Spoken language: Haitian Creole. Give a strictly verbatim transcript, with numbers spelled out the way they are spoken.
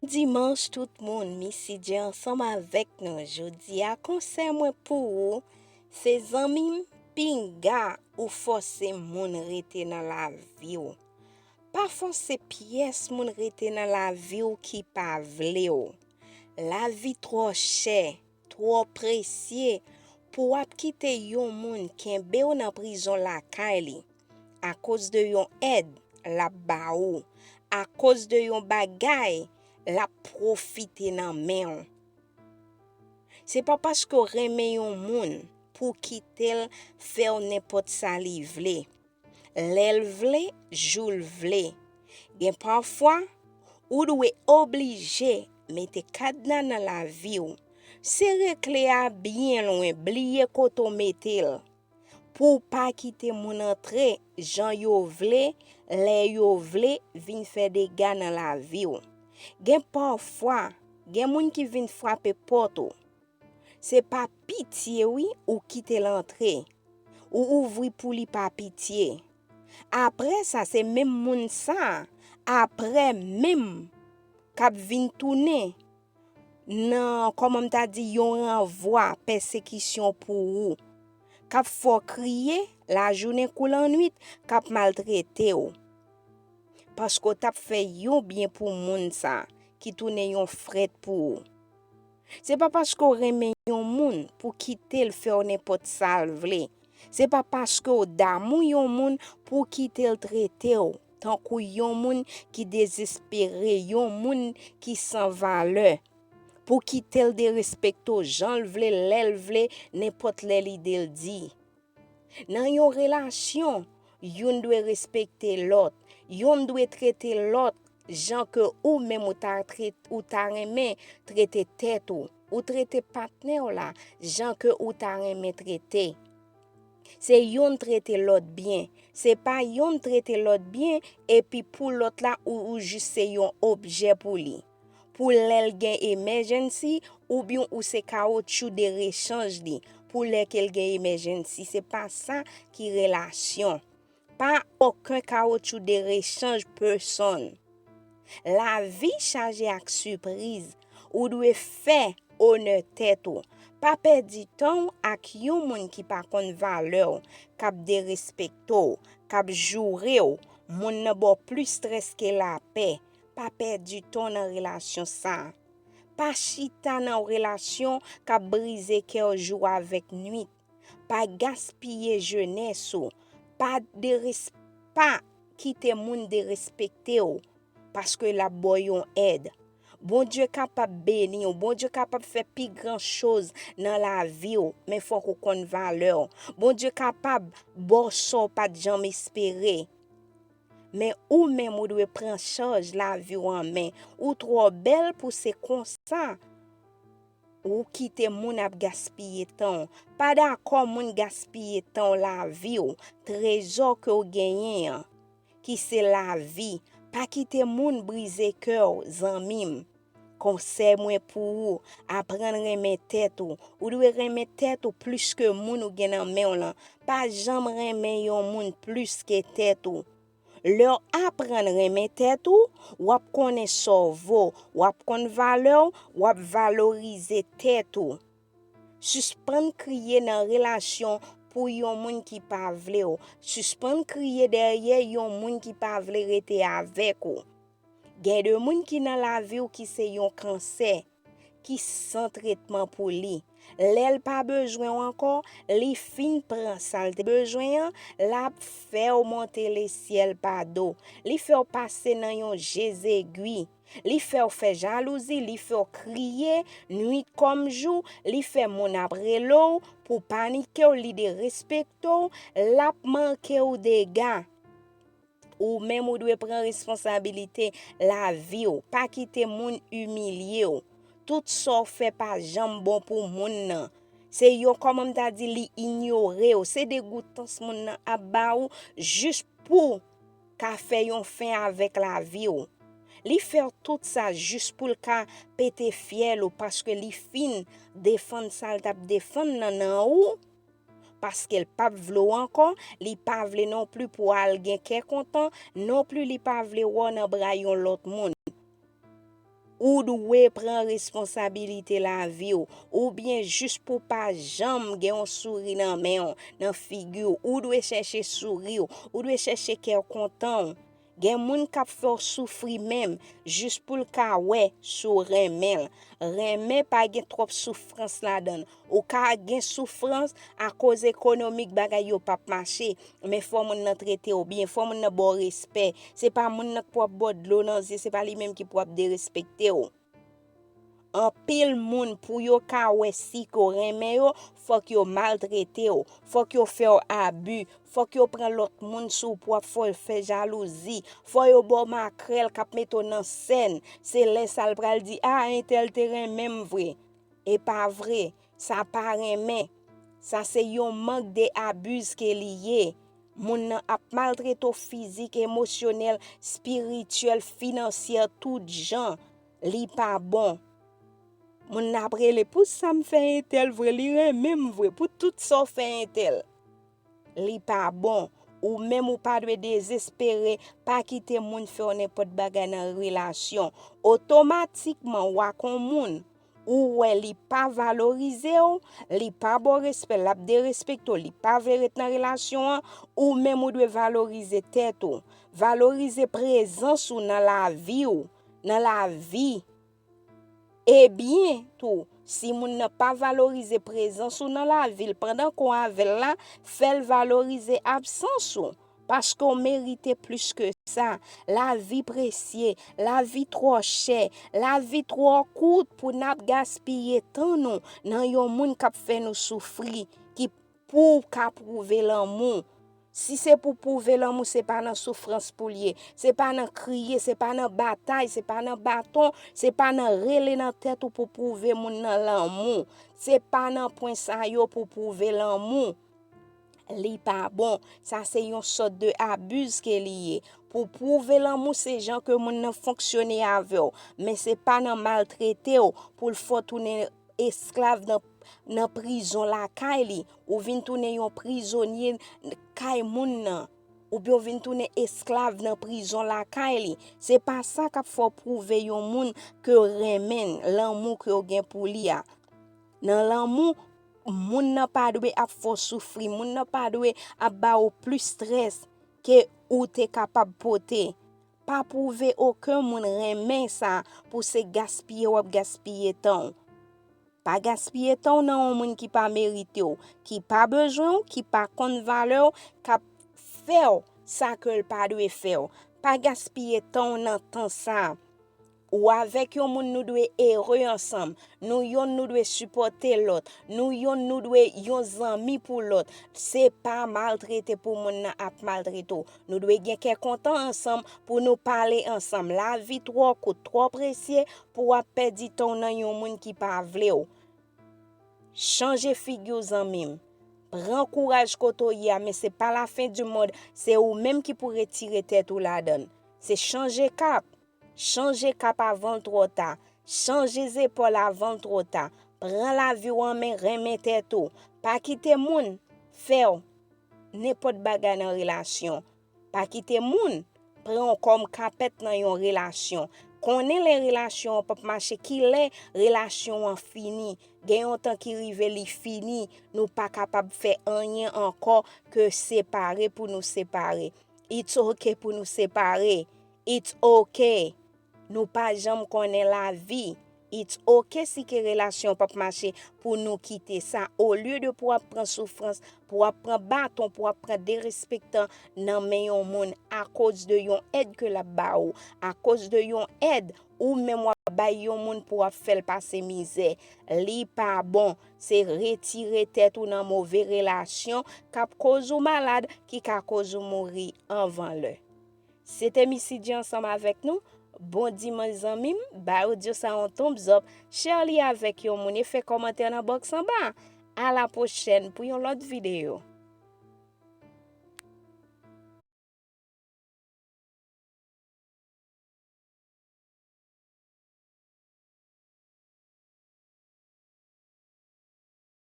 dimanch tout moun, Missy J ansanm avèk nou. Jodi a konsèy mwen pou ou, se zanmi m, pinga ou fòse moun rete nan lavi w. Pa fòse pyès moun rete nan lavi w ki pa vle w. Lavi twò chè, twò presye pou w ap kite yon moun kenbe w nan prizon lakay li. Akoz de yon èd l ap ba ou, akoz de yon bagay l ap pwofite nan men w. Se pa paske w renmen yon moun pou w kite l fè w nenpòt sa li vle. Lè l vle, jou l vle. Gen pafwa, ou dwe oblije mete kadna nan lavi w. Sere kle a byen lwen, bliye kote w mete l. Pou w pa kite moun antre jan yo vle, lè yo vle, vin fè dega nan lavi w. Gen pafwa, gen moun ki vin frape pòt ou. Se pa pitye wi ou kite l antre. Ou ouvri pou li pa pitye. Apre sa, se menm moun sa, apre menm, k ap vin tounen nan, kòman m ta di, yon ranvwa, pèsekisyon pou ou, k ap fè w kriye lajounen kou lannwit, k ap maltrete w. Paske w t ap fè yon byen pou moun sa, ki tounen yon frèt pou ou. Se pa paske w renmen yon moun pou kite l fè w nenpòt sa l vle. Se pa paske w damou yon moun pou w kite l trete w tankou yon moun ki dezespere, yon moun ki san valè, pou w kite l derespekte w jan l vle, lè l vle, nenpòt lè lide l di. Nan yon relasyon, youn dwe respekte lòt, youn dwe trete lòt jan ke ou menm ou ta, ou ta renmen trete tèt ou, ou trete patnè w la jan ke ou ta renmen trete. Se youn trete lòt byen, se pa youn trete lòt byen epi pou lòt la ou, ou jis se yon objè pou li. Pou lè l gen emergency, oubyen ou se kawotchou de rechanj li, pou lè ke l gen emergency. Se pa sa ki relasyon. Pa okenn kawotchou de rechanj pèsonn. Lavi chaje ak sipriz. Ou dwe fè onè tèt ou. Pa pèdi tan w ak yon moun ki pa konn valè w, k ap derespekte w, k ap joure w. Moun nan ba w plis strès ke lapè. Pa pèdi tan w nan relasyon sa. Pa chita nan relasyon k ap brize kè w jou avèk nwit. Pa gaspiye jenès ou. Pa deres-, pa kite moun derespekte w paske l ap ba w yon èd. Bondye kapab beni w, Bondye kapab fè pi gran choz nan lavi w, men fòk ou konn valè w. Bondye kapab ba w sa w pa t janm espere. Men ou menm ou dwe pran chaj lavi w an men. Ou twò bèl pou se konsa ou kite moun ap gaspiye tan w. Pa dakò moun gaspiye tan w, lavi w, trezò ke w genyen an, ki se lavi. Pa kite moun brize kè w, zanmi m. Konsèy mwen pou ou, aprann renmen tèt ou. Ou dwe renmen tèt ou plis ke moun ou gen nan men w lan. Pa janm renmen yon moun plis ke tèt ou. Lè w aprann renmen tèt ou, w ap konnen sa w vo, w ap konn valè w, w ap valorize tèt ou. Sispann kriye nan relasyon pou yon moun ki pa vle w. Sispann kriye dèyè yon moun ki pa vle rete avèk ou. Gen de moun ki nan lavi w ki se yon kansè, ki san tretman pou li. Lè l pa bezwen w ankò, li fin pran sa l te bezwen an, l ap fè w monte lesyèl pa do. Li fè w pase nan yon je zegwi. Li fè w fè jalouzi, li fè w kriye, nwit kòm jou, li fè moun ap rele w pou panike w, li derespekte w, l ap manke w dega. Ou menm ou dwe pran responsabilite lavi w. Pa kite moun imilye w. Tout sa w fè pa janm bon pou moun nan. Se yon, kòman m ta di, li inyore w. Se degoutans moun nan ap ba ou jis pou ka fè yon fen avèk lavi w. Li fè w tout sa jis pou l ka pete fyèl ou paske li fin defann sa l t ap defann nan nan ou. Paske l p ap vle w ankò, li pa vle non pli pou w al gen kè kontan, non pli li pa vle wè w nan bra yon lòt moun. Ou dwe pran responsabilite lavi w, oubyen jis pou pa janm gen yon souri nan men w, nan figi w. Ou dwe chèche souri w, ou dwe chèche kè kontan w. Gen moun k ap fè w soufri menm, jis pou l ka wè si w renmen l. Renmen pa gen twòp soufrans ladan l. Ou ka gen soufrans akoz ekonomik bagay yo p ap mache, men fò moun nan trete w byen, fò moun nan ba w respè. Se pa moun nan k pou ap ba w dlo nan zye, se pa li menm ki pou ap derespekte w. Anpil moun, pou yo ka wè si ke w renmen yo, fòk yo maltrete w, fòk yo fè w abi, fòk yo pran lòt moun sou w pou ap fè w fè jalouzi, fò yo ba w makrèl k ap mete w nan sèn. Se lè sa l pral di, a, entèl te renmen m vre. E pa vre, sa pa renmen. Sa se yon mank de abiz ke li ye. Moun nan ap maltrete w fizik, emosyonèl, espirityèl, finansyè, tout jan. Li pa bon. Moun nan ap rele, pou sa m fè entèl vre, li renmen m vre, pou tout sa w fè entèl. Li pa bon. Ou menm ou pa dwe dezespere, pa kite moun fè w nenpòt bagay nan relasyon. Otomatikman, w ak yon moun, ou wè li pa valorize w, li pa ba w respè, l ap derespekte w, li pa vle ret nan relasyon an, ou menm ou dwe valorize tèt ou. Valorize prezans ou nan lavi w, nan lavi. Ebyen tou, si moun nan pa valorize prezans ou nan lavi l pandan ke w avè l la, fè l valorize absans ou, paske w merite plis ke sa. Lavi presye, lavi twò chè, lavi twò kout pou n ap gaspiye tan nou nan yon moun k ap fè nou soufri, ki pou w ka pwouve lanmou. Si se pou pwouve lanmou, se pa nan soufrans pou l ye. Se pa nan kriye, se pa nan batay, se pa nan baton, se pa nan rele nan tèt ou pou pwouve moun nan lanmou. Se pa nan pwen sa yo pou pwouve lanmou. Li pa bon. Sa se yon sòt de abiz ke li ye. Pou pwouve lanmou, se jan ke moun nan fonksyone avè w. Men se pa nan maltrete w pou l fè w tounen esklav nan, nan prizon lakay li. Ou vin tounen yon prizonye kay moun nan. Oubyen w vin tounen esklav nan prizon lakay li. Se pa sa k ap fè w pwouve yon moun ke w renmen l, lanmou ke w gen pou li a. Nan lanmou, moun nan pa dwe ap fè w soufri, moun nan pa dwe ap ba w plis strès ke ou te kapab pote. Pa pwouve okenn moun renmen sa pou se gaspiye w ap gaspiye tan w. Pa gaspiye tan w nan yon moun ki pa merite w, ki pa bezwen w, ki pa konn valè w, k ap fè w sa ke l pa dwe fè w. Pa gaspiye tan w nan tan sa. Ou avèk yon moun, nou dwe ere ansanm. Nou yonn nou dwe sipòte lòt. Nou yonn nou dwe yon zanmi pou lòt. Se pa maltrete pou moun nan ap maltrete w. Nou dwe gen kè kontan ansanm pou nou pale ansanm. Lavi twò kout, twò presye pou w ap pèdi tan w nan yon moun ki pa vle w. Chanje figi w, zanmi m. Pran kouraj kote w ye a, men se pa lafen di mond, se ou menm ki pou retire tèt ou ladan l. Se chanje kap. Chanje kap avan l twò ta. Chanje zepòl avan l twò ta. Pran lavi w an men, renmen tèt ou. Pa kite moun fè w nenpòt bagay nan relasyon. Pa kite moun pran w kòm kapèt nan yon relasyon. Konnen lè relasyon an p ap mache, ki lè relasyon an fini. Gen yon tan ki rive, li fini. Nou pa kapab fè anyen ankò ke separe pou nou separe. It's ok pou nou separe. It's ok. Nou pa janm konnen lavi. It's ok si ke relasyon p ap mache pou nou kite sa. Olye de pou w ap pran soufrans, pou w ap pran baton, pou w ap pran derespektan nan men yon moun akoz de yon èd ke l ap ba ou, akoz de yon èd ou menm w ap bay yon moun pou w ap fè l pase mizè. Li pa bon. Se retire tèt ou nan move relasyon k ap koz ou malad, ki ka koz ou mouri anvan lè. Se te Missy G ansanm avèk nou. Bon dimanch, zanmi m. Ba odyo sa yon thumbs up, share li avèk yon moun e fè kòmantè nan box anba. A la pwochèn pou yon lòt videyo.